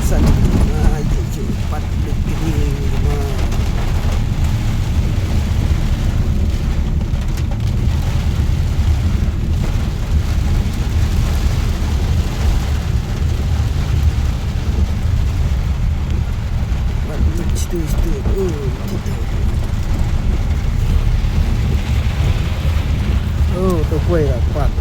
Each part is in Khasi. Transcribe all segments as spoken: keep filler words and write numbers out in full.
San, ah, ïa, ïa, pat leit kri, ma. Pat leit situ, situ. Oh, oh, to poi la pat.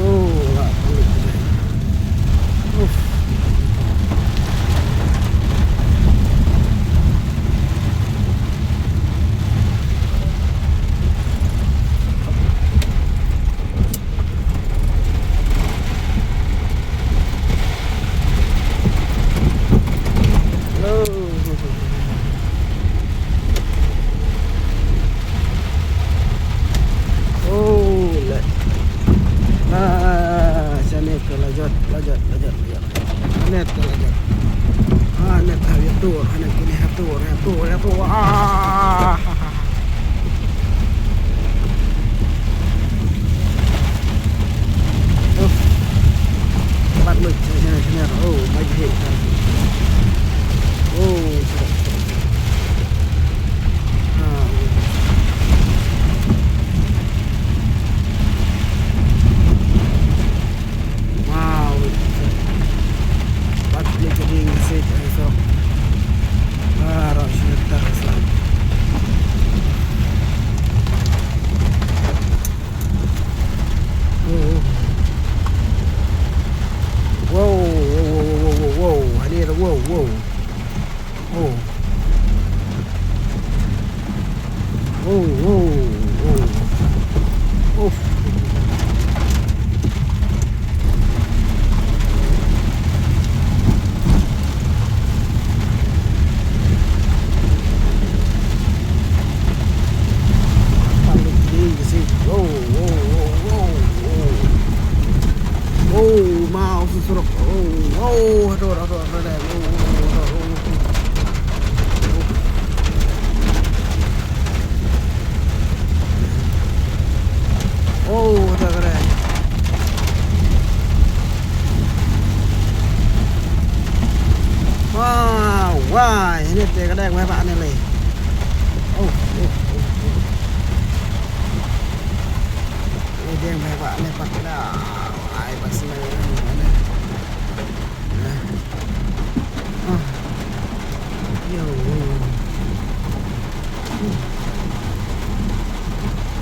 Oh, la poi. Uf. Oh, le. Ah, shane ka la jot, la jot, la jot, la jot. Hangne ka la jot. Ah, hangne ka ha tur, hangne kine ha tur, ha tur, ha tur. Ah. Uf. Pat lut, sene, sene, sene. Oh, baji. Oh, sene, sene, sene. Ah. Wow. Pat lut, sene, sene, sene. Ah, roh, sene, sene, sene. Wow, wow, wow, wow, wow, wow, wow. Hangne, wow, wow. Wow. Wow, wow, wow. Uf. Wow, wow, wow, wow, wow. Wow, ma, u surok. Wow, wow, hato, hato, hato, hato. Wow, wow, hato, hato. Oh, ta kare. Wah, wah, ini te kadang wah, Pak, ni le. Oh, oh, oh, oh. Ini dia wah, Pak, ni pat dah. Ai, pas ni. Ah. Yo.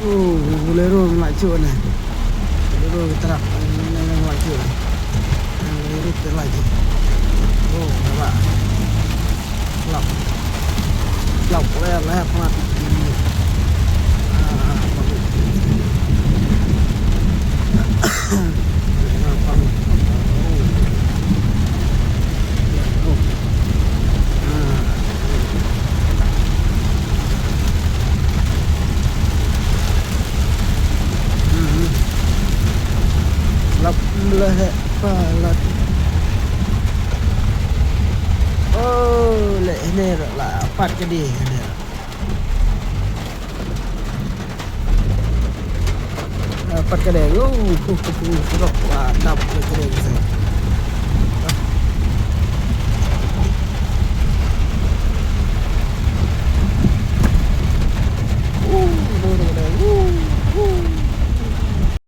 Oh, Bolero ngi la shuh ne. Bolero ki truck ngi la shuh ne. Bolero te la shuh. Oh, ba. Lap. Lap, lap, lap, lap. Ah, bagus. Lap lehek palat. Oh, leh hynrei la pat kadi hynrei. Ah, pat ka deng. Uh, uh, uh, uh, surok, ah, dap ka deng sa.